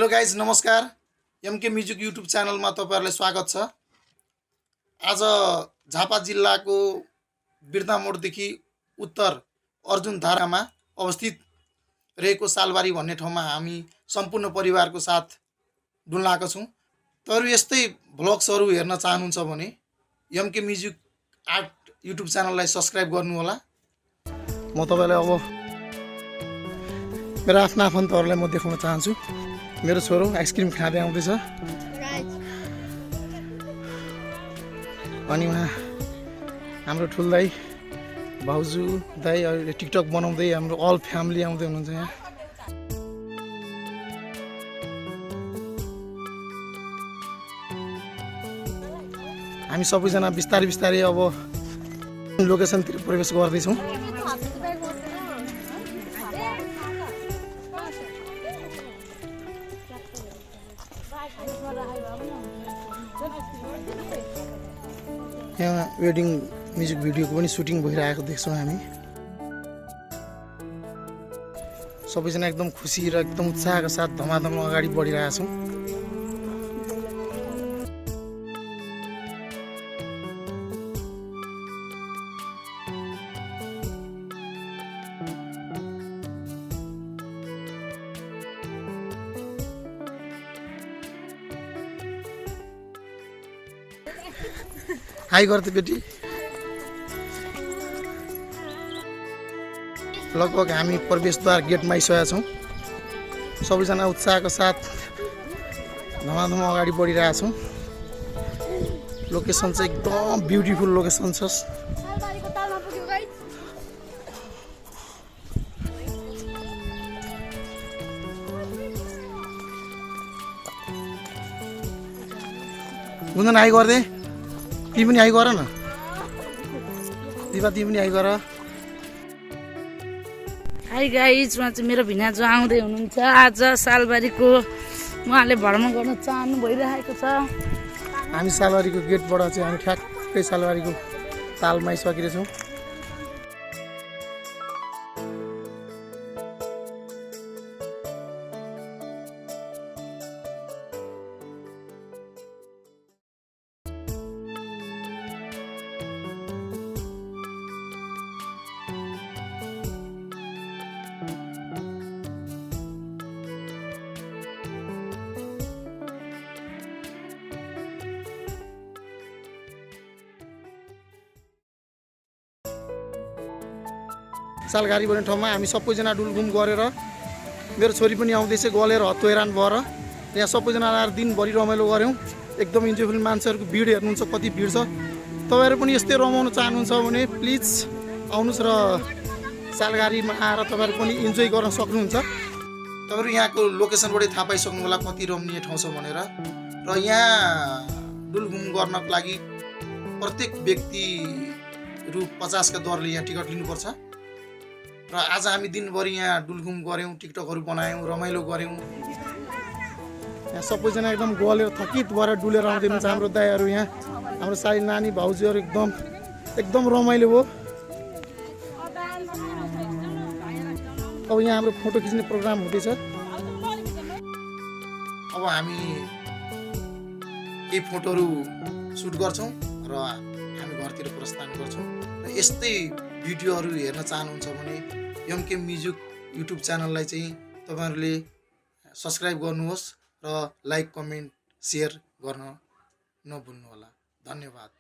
Hello guys नमस्कार। MK music YouTube च्यानलमा तपाईँहरूलाई स्वागत छ। आज झापा जिल्लाको बिर्तामोडदेखि उत्तर अर्जुनधारामा अवस्थित रहेको सालबारी भन्ने ठाउँमा हामी सम्पूर्ण परिवारको साथ डुल्न आएका छौँ। तपाईँहरू यस्तै भ्लग्सहरू हेर्न चाहनुहुन्छ भने एमके म्युजिक आर्ट युट्युब च्यानललाई सब्सक्राइब गर्नुहोला। म तपाईँलाई अब मेरो आफ्ना आफन्तहरूलाई म देखाउन चाहन्छु। मेरो छोरो आइसक्रिम खाँदै आउँदैछ अनि उहाँ हाम्रो ठुल दाइ भाउजू दाइ अहिले टिकटक बनाउँदै हाम्रो अल फ्यामिली आउँदै हुनुहुन्छ। यहाँ हामी सबैजना बिस्तारै बिस्तारै अब लोकेसनतिर प्रवेश गर्दैछौँ। यहाँ वेडिङ म्युजिक भिडियोको पनि सुटिङ भइरहेको देख्छौँ हामी। सबैजना एकदम खुसी र एकदम उत्साहका साथ धमाधम अगाडि बढिरहेका छौँ। हाई गर्दै बेटी। लगभग हामी प्रवेशद्वार गेटमा आइसकेका छौँ। सबैजना उत्साहको साथ धमाधम अगाडि बढिरहेका छौँ। लोकेसन चाहिँ एकदम ब्युटिफुल लोकेसन छ। गुन्जन हाई गर्दै, ती पनि हाई गर न। दिपा ती पनि हाई गर। हाई गाइज, उहाँ चाहिँ मेरो भिनाजु आउँदै हुनुहुन्छ। आज सालबारीको उहाँले भ्रमण गर्न चाहनु भइरहेको छ। हामी सालबारीको गेटबाट चाहिँ हामी ठ्याक्कै सालबारीको तालमा आइसकेका छौँ। सालघारी भन्ने ठाउँमा हामी सबैजना डुलघुम गरेर मेरो छोरी पनि आउँदैछ गलेर हत्तो हैरान भएर। यहाँ सबैजना आएर दिनभरि रमाइलो गऱ्यौँ। एकदम इन्जोयफुल मान्छेहरूको भिड हेर्नुहुन्छ कति भिड छ। तपाईँहरू पनि यस्तै रमाउन चाहनुहुन्छ भने प्लिज आउनुहोस् र सालघारीमा आएर तपाईँहरू पनि इन्जोय गर्न सक्नुहुन्छ। तपाईँहरू यहाँको लोकेसनबाटै थाहा पाइसक्नु होला कति रमणीय ठाउँ छ भनेर। र यहाँ डुलघुम गर्नको लागि प्रत्येक व्यक्ति रु 50 का दरले यहाँ टिकट लिनुपर्छ। र आज हामी दिनभरि यहाँ डुलघुम गऱ्यौँ, टिकटकहरू बनायौँ, रमाइलो गऱ्यौँ। यहाँ सबैजना एकदम गलेर थकित भएर डुलेर आउँदै हुनुहुन्छ। हाम्रो दाइहरू यहाँ, हाम्रो साली नानी भाउजूहरू एकदम रमाइलो हो। अब यहाँ हाम्रो फोटो खिच्ने प्रोग्राम हुँदैछ। अब हामी केही फोटोहरू सुट गर्छौँ र हामी घरतिर प्रस्थान गर्छौँ। र यस्तै भिडियोहरू हेर्न चाहनुहुन्छ भने एमके म्युजिक युट्युब च्यानललाई चाहिँ तपाईँहरूले सब्सक्राइब गर्नुहोस् र लाइक कमेन्ट सेयर गर्न नभुल्नुहोला। धन्यवाद।